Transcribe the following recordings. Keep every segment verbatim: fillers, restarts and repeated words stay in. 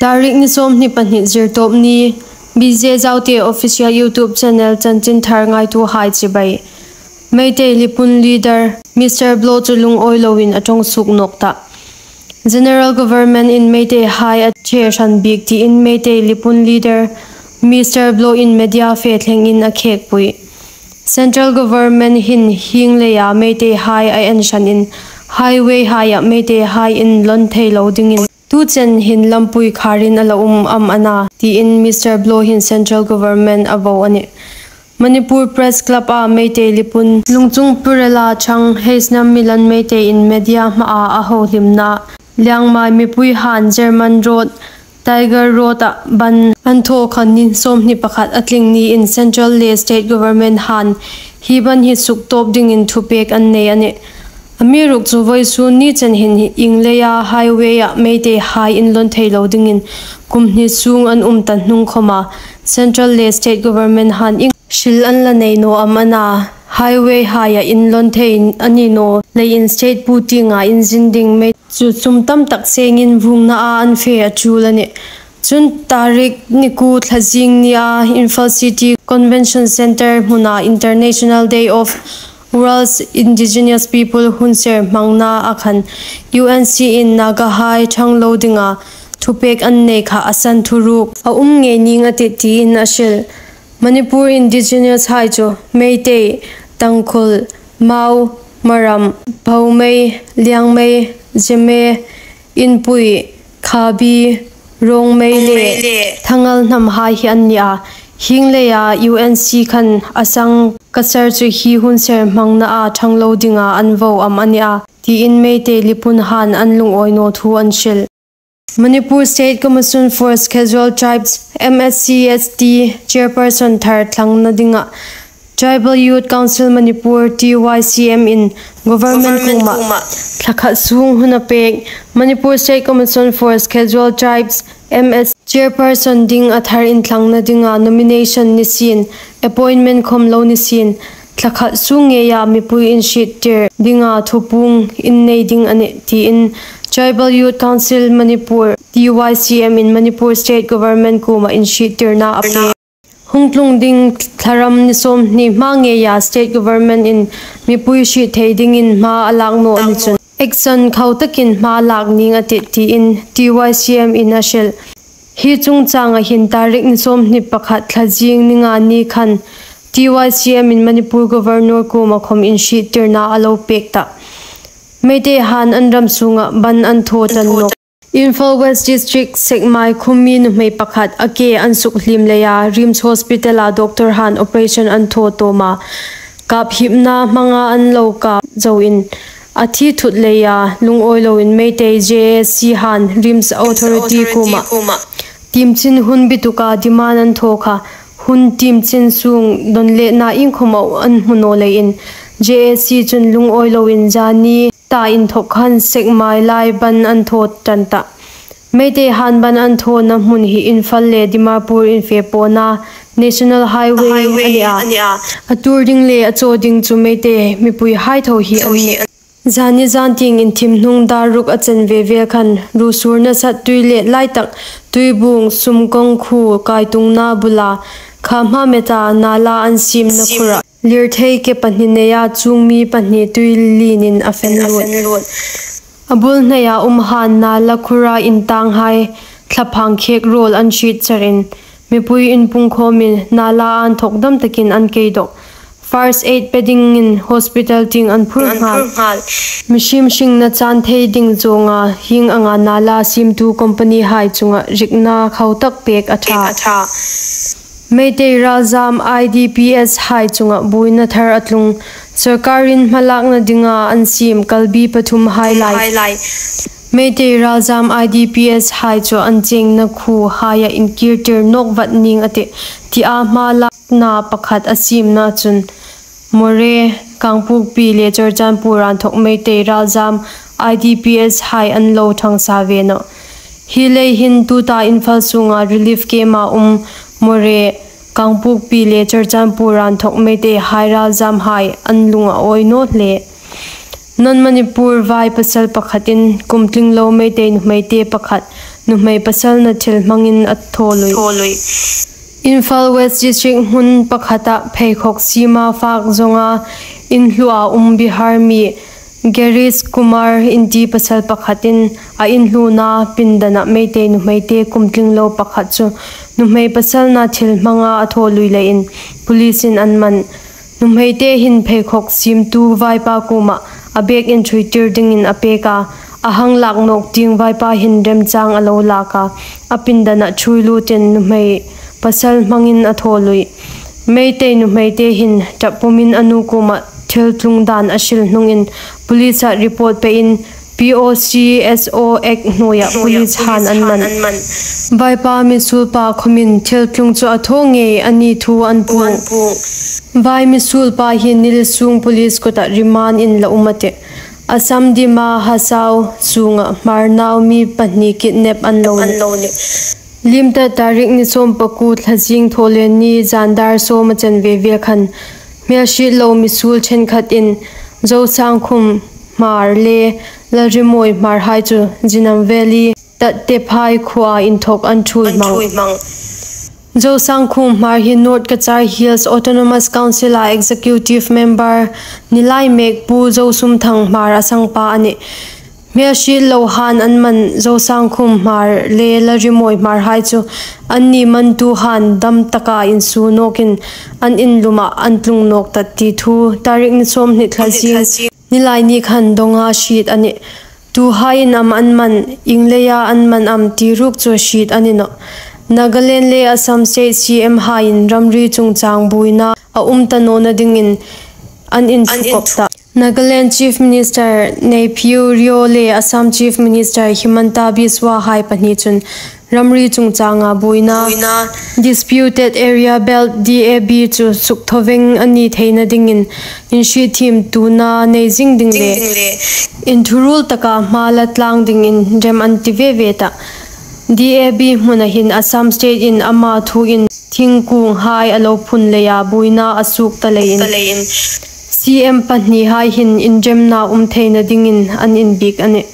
Tarik ni sawmhni pahni Zirtawpni, B J Zaute Official YouTube Channel chanchin thar ngaituhai chibai. Meitei Lipun leader Mister Blow chu lungawi loin a ṭawng suok nawk ta. General Government in Meiteihai a che hran bik tiin Meitei Lipun leader Mister Blow in media fe thlengin a khêkpui. Central Government hin hieng leia Meiteihai a en hranin highway haia Meiteihai inlawn thei lo dingin tu chen hin lampui kharin a la um am a na, tiin Mister Blow hin Central Government a vo a nih. Manipur Press Club-a Meitei Lipun Lungchung Purela Chang Heisnam Milan Meitei in media hmaa a hohlimna Liangmai mipuihai'n German Road, Tiger Road-a ban an thaw kha ni sawmhni pakhat a tling niin Central le State Government-han hi ban hi suktawp dingin thupek an nei a nih. Amiruokchu vawisun ni chen hin ieng leia highway-a Meiteihai inlawn thei lo dingin kum hni sung an um ta hnung khawma Central le State Government-han ieng hril an la nei naw am a na, highway haia inlawn thei a ni naw leiin state pu tienga inzin ding Meitei chu sum tam tak sengin vuongnaa an fe a ṭul a nih. Chun tarik ni kuo thla zing nia Imphal City Convention Centre hmuna International Day of World's Indigenous People hun ser hmangna a khan U N C in Nagahai ṭhang lo dinga thupek an nei kha a san thuruk a um ngei ning a tih tiin a hril. Manipur Indigenous-hai chu Meitei, Tangkhul, Mao, Maram, Bhomei, Liangmei, Zeme, Inpui, Khabi, Rongmei le Thangal hnamhai hi an ni a. Hieng leia U N C khan a sang ka sar chu hi hun ser hmangnaa ṭhang lo dinga an vo am a ni a, tiin Meitei Lipun-han an lungawi naw thu an hril. Manipur State Commission for Scheduled Tribes, M S C S T, chairperson thar thlangna dinga Tribal Youth Council Manipur, T Y C M, in government kuoma thla khat sung hun a pek. Manipur State Commission for Scheduled Tribes, M S, chairperson ding a thar inthlangna dinga nomination ni sien, appointment khom lo ni sien, thla khat sung ngeia mipui inhriettir dinga thupuong innei ding a nih, tiin Tribal Youth Council Manipur, T Y C M, in Manipur State Government kuoma inhriettirna a pek. Hung tlung ding thlaram ni sawmhni hma ngeia State Government in mipui hriet thei dingin hma a lak naw a ni chun action khau takin hma lak ning a tih, tiin T Y C M in a hril. Hi chungchanga hin tarik ni sawmhni pakhat thla zing ni nga ni khan T Y C M in Manipur Governor kuoma khom inhriettirna a lo pek ta. Meitei-han an ram sunga ban an thaw ṭan nawk. Imphal West District, Sekmai khumi nuhmei pakhat a ke an sukhliem leia RIMS Hospital-a doctor-han operation an thaw tawma kap hipna hmanga an lo kap zoin a thi thut leia lungawi loin Meitei J A C-han RIMS Authority kuoma timchin hun bituka demand an thaw kha, hun timchin sung dawn letna iengkhom an hmu naw leiin J A C chun lungawi loin zani ta inthok khan Sekmai lai ban an thaw ṭan ta. Meitei-han ban an thawna hmun hi Imphal le Dimapur infe pawna National Highway a ni a. A tur ding le a chaw ding chu Meitei mipuihai tho hi an nih. Zani zantieng inthim hnung dar ruk a chanve vel khan ruo sur nasat tuilet lai tak Tuibuong Sumkong khuo kaitungna bula kha hma meta nala an siemna khura lirthei ke pahni neia chuong mi pahni tui lienin a fen lut. A bul hneia um han nala khura intanghai thlaphang khek ruol an hriet charin mipui inpungkhawmin nala an thok dam takin an kei dawk. First aid pe dingin hospital tieng an phur nghal. Mihring hringna chan thei ding zawnga hieng anga nala siemtu company-hai chunga rikna khau tak pek a ṭha. Meitei ralzam I D P S-hai chunga buoina thar a tlung. Sorkarin hmalakna dinga an siem kalbi pathumhai lai Meitei ralzam I D P S-hai chu an chengna khuohaia inkirtir nawk vat ning a tih, tia hma lakna pakhat a siemna chun Moreh, Kangpokpi le Churachandpur-a inthok Meitei ralzam I D P S-hai an lo ṭhangsa ve nawh. Hi lei hin tuta Imphal sunga relief camp-a um Moreh, Kangpokpi le Churachandpur-a inthok Meiteihai ralzamhai an lung a awi naw hle. Non Manipur vai pasal pakhatin kum tling lo Meitei nuhmeite pakhat nuhmei pasalna thil hmangin a thaw lui. Imphal West District hmun pakhata pheikhawk sima fak zonga inhlua um Bihar mi Girish Kumar inti pasal pakhatin a inhluna pindana Meitei nuhmeite kumtling lo pakhat chu nuhmei pasalna thil hmanga a thaw lui leiin police-in an man. Nuhmeite hin pheikhawk simtu vaipa kuoma a bag inṭhuitir dingin a pek a, a hang lak nawk ding vaipa hin remchang a lo lak a, a pindana ṭhuoi lutin nuhmei pasal hmangin a thaw lui. Meitei nuhmeite hin ṭap pumin a nu kuoma thil tlung dan a hril hnungin police-a report pein P O C S O Act hnuoia police-han an man. Vaipa misulpa khawmin thil tlung chu a thaw ngei a ni thu an puong. Vai misulpa hi nil sung police kuta remand-in la um a tih. Assam Dima Hasao sunga Hmar nau mi pahni kidnap an lo nih. Limta tarik ni sawmpakuo Thlazing thawleni zan dar sawm a chanve vel khan hmelhriet lo misul ṭhenkhatin Zosangkhum Hmar le Lalrimawi Hmar hai chu Zinam Valley Tattephai khuoa inthawk an ṭhuoi hmang. Zosangkhum Hmar hi North Cachar Hills Autonomous Council-a Executive Member nilai mek Pu Zosumthang Hmar a sangpa a nih. Hmelhriet lohan an man Zosangkhum Hmar le Lalrimawi Hmar hai chu anni mantuhan dam taka insuo nawkin an in luma an tlung nawk ta ti thu tarik ni sawmhni Thlazing nilai ni khan donga hriet a nih. Tuhaiin am an man, ieng leia an man am ti ruok chu hriet a ni nawh. Nagaland le Assam State C M haiin ramri chungchang buoina a um ta nawna dingin an inṭhukhawp ta. Nagaland Chief Minister Neiphiu Rio le Assam Chief Minister Himanta Biswa hai pahni chun ramri chungchanga buoina, Disputed Area Belt, D A B, chu sukthaw veng a ni theina dingin inhrietthiem tuona nei zing ding le inthuruol taka hma la tlang dingin rem an ti ve ve ta. D A B hmuna hin Assam State-in ama thuin thingkunghai a lo phun leia buoina a suok ta leiin C M pahnihai hin inremna um theina dingin an inbiek a nih.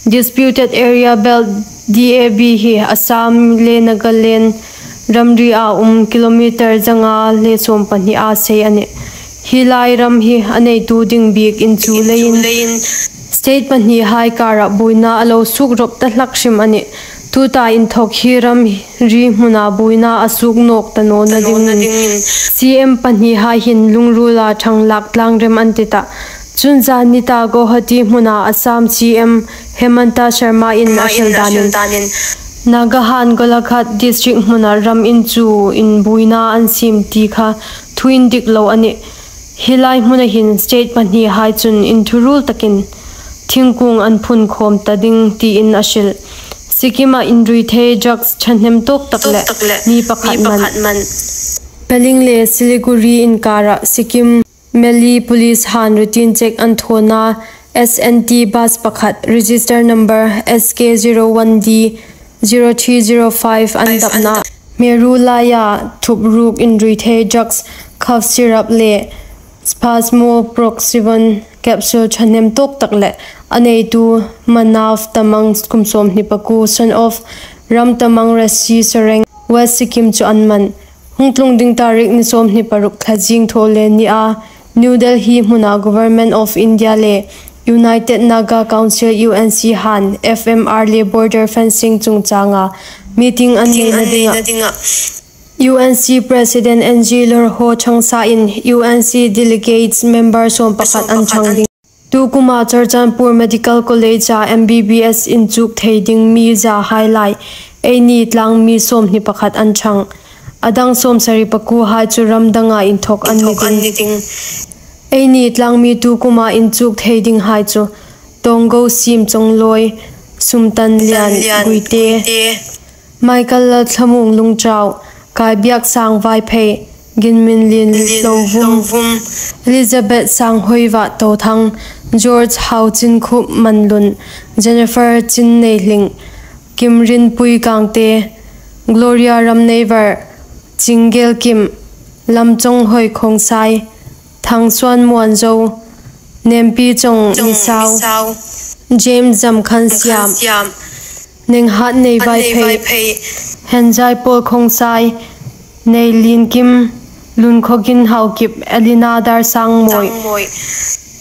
Disputed Area Belt, D A B, hi Assam le Nagaland ramria um kilometer zanga le sawmpahni a sei a nih. Hi lai ram hi a neitu ding biekin chu leiin state pahnihai kara buoina a lo suok rawp ta hlak hrim a nih. Tuta inthawk hi ramri hmuna buoina a suok nawk ta nawna dingin C M pahnihai hin lungruola ṭhang lak tlang rem an ti ta. Chun zan ni ta Guwahati hmuna Assam C M Himanta Sharma-in a hril danin Nagahan Golaghat District hmuna ram inchuin buoina an siem ti kha thu indik lo a nih. Hi lai hmuna hin state pahnihai chun inthuruol takin thingkung an phun khawm ta ding tiin a hril. Sikkim-a inrui thei drugs ṭhahnem tawk tak le mi pakhat man. Peling le Siliguri inkara Sikkim Melee Police han routine check an thawna S N T bus pakhat register number S K zero one D zero three zero five an dapna. Meru laia thup ruok inrui thei drugs, cough syrup le spasmoproxivone capsule ṭhahnem tawk tak le a neitu Manav Tamang kum sawmhni pakuo, son of Ram Tamang, Resi Soreng, West Sikkim chu an man. Hung tlung ding tarik ni sawmhni paruk Thlazing thawleni a New Delhi hmuna Government of India le United Naga Council, U N C, han F M R le border fencing chungchanga meeting an neina dinga U N C President N G Lorho ṭhangsain U N C delegates member sawmpakhat an ṭhang ding. Tukuma Churachandpur Medical College-a M B B S inchuk thei ding mi zahai lai eini tlangmi sawmhni pakhat an ṭhang. A dang sawmsari pakuohai chu ram danga inthawk an ni ding. Eini tlangmi tukuma inchuk thei dinghai chu Tawnggo Sim Chongloi, Sumtan Lian Guite, Michael Lalthlamuong Lungtau, Kaibiak Sang Vaiphei, Ginminlien Hlauvuom, Elizabeth Sanghoi Vahtawthang, George Hauchinkhup Manlun, Jennifer Chinneihling, Kimrinpui Gangte, Gloria Ramneivar, Chinggelkim, Lamchonghoi Khongsai, Thangsuon Muonzo, Nempichong Misau, James Zamkhansiam, Nenghat Nei Vaiphei, Henzai Paul Khongsai, Nei Lin Kim, Lun Khogin Haukip, Elina Dar Sangmoi,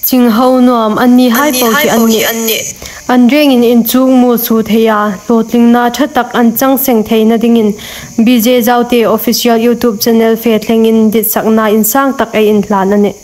Chingho Nuam, annihai po hi an nih. An rengin inchuk mualsu thei a, hlawtlingna ṭha tak an chang seng theina dingin B J Zaute Official YouTube channel fe thlengin ditsakna insang tak ei inhlan a nih.